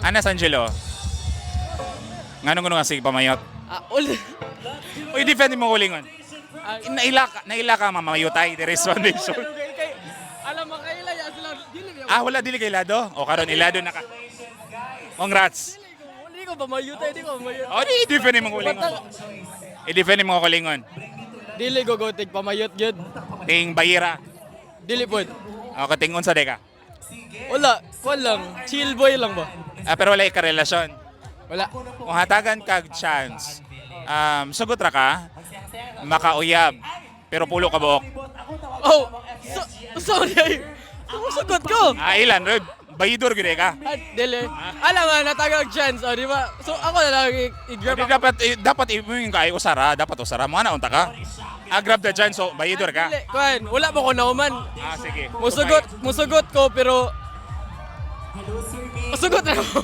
Anas Angelo. Nganong kuno nga sige pamayot? Ah, ul. Uy, defend mo kulingon. Ah, Naila ka mamayutay diri sa foundation. Kay alam mo kay ila sila dili niya. Ah, wala dili kay Lado. O karon ilado na ka. Congrats. Dili ko pamayutay, di ko pamayut. O di defend mo kulingon. I-defend mo kulingon. Dili ko go take pamayot gyud. Ting bayira. Dili pod. O katingon sa deka. Wala, kuan lang, chill boy lang ba. Ah, pero wala ka relasyon. Wala. Kung hatagan kag chance, sugot ra ka, makauyab, pero pulo ka buok. Oh, so, sorry ay. Sumusagot ko. Ah, ilan, Rod? Bayidor gyud ka. Ah, dili. Alam mo, natagag chance, oh, di ba? So ako na lang i-grab Di dapat eh, dapat imo yung kay usara, dapat usara mo na unta ka. Ah, grab the chance, so bayidor ka. Dili, kuan, wala mo ko nauman. Ah, sige. Musugot ko pero musugot na ako.